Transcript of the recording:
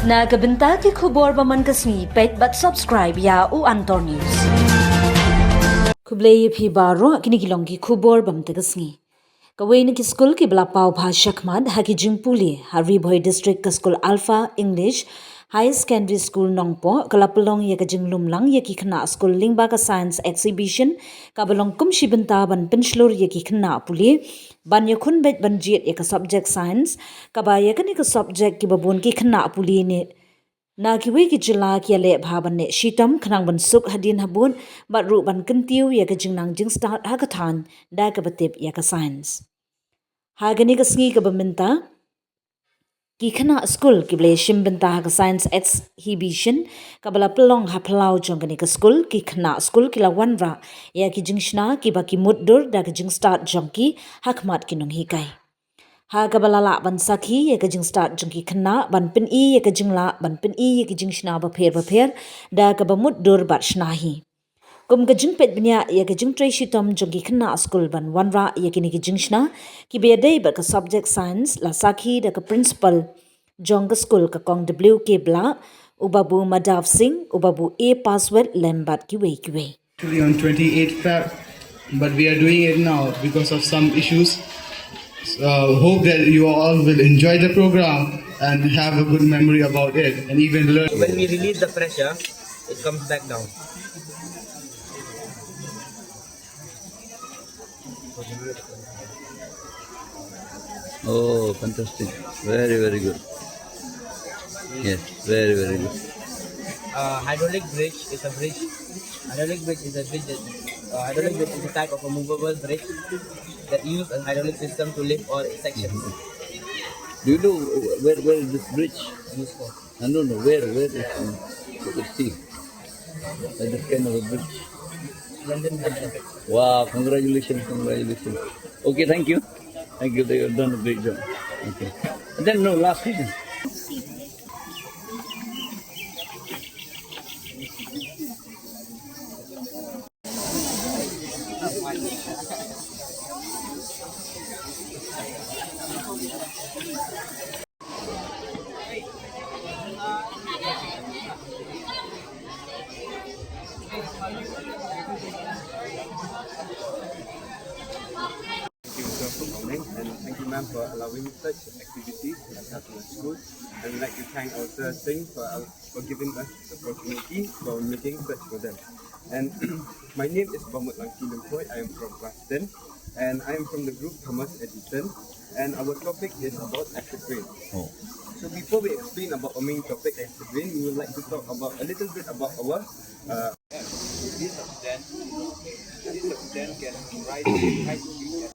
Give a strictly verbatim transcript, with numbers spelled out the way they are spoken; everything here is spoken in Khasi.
Na ka bynta ki khubor ba man ka sngi, peit bad subscribe ïa u Antor News. Khublei ïa phi baroh, kine ki long ki khubor ba man ka sngi. Kawei na ki skul kiba la paw bha shakhmat ha ki jingpule ha Ri Bhoi District, ka skul Alpha English Higher Secondary School Nongpoh ka la pynlong ïa ka jinglumlang ïa ki khynnah skul lyngba ka Science Exhibition, kaba long kum shi bynta ban pynshlur ïa ki khynnah pule ban ïakhun beit ban jied ïa ka subject Science, kaba ïa kane ka subject kiba bun ki khynnah pule ne na kiwei ki jylla ki ïaleh bha ban leh shitom khnang ban suk hadien habud bad ruh ban kyntiew ïa ka jingnang jingstad ha ka thaiñ da kaba tip ïa ka Science. Ha kane ka sngi kaba mynta, ki khynnah skul kiba la shim bynta ha ka Science Exhibition kaba la pynlong ha phyllaw jong kane ka skul, ki khynnah skul ki la wanrah ïa ki jingshna kiba ki mutdur da ka jingstad jong ki ha khmat ki nonghikai. Ha kaba la lah ban sakhi ïa ka jingstad jong ki khynnah ban pyni ïa ka jinglah ban pyni ïa ki jingshna bapher bapher da kaba mutdur bad shna hi. Kum ka jingpeit bniah ïa ka jingtrei shitom jong ki khynnah skul ban wanrah ïa kine ki jingshna kiba ïadei bad ka subject Science, la sakhi da ka principal jong ka skul, ka Kong W K Blah, u Babu Madhav Singh, u Babu A Paswet lem bad kiwei kiwei. Actually on twenty-eighth Feb, but we are doing it now because of some issues. Uh, hope that you all will enjoy the program and have a good memory about it and even learn. When we release the pressure, it comes back down. Oh, fantastic. Very, very good. Yes, very, very good. Uh, hydraulic bridge is a bridge. Hydraulic bridge is a bridge that uh, hydraulic bridge is a type of a movable bridge that uses a hydraulic system to lift all its sections. Do you know where, where is this bridge? Used for I don't know where, where is it? Let us see. That is kind of a bridge. London Bridge. Wow, congratulations, congratulations. Okay, thank you. Thank you, they have done a great job. Okay. And then, no, last question. Thank you, sir, for coming, and thank you, ma'am, for allowing such activities to happen at school. And we'd like to thank our sir Singh for, uh, for giving us this opportunity for making such for them. And my name is Pamut Langki Lumpoi. I am from class ten, and I am from the group Thomas Edison. And our topic is about acid rain. Oh. So before we explain about our main topic, acid rain, we would like to talk about a little bit about our uh, this substance, this substance can rise in high speed.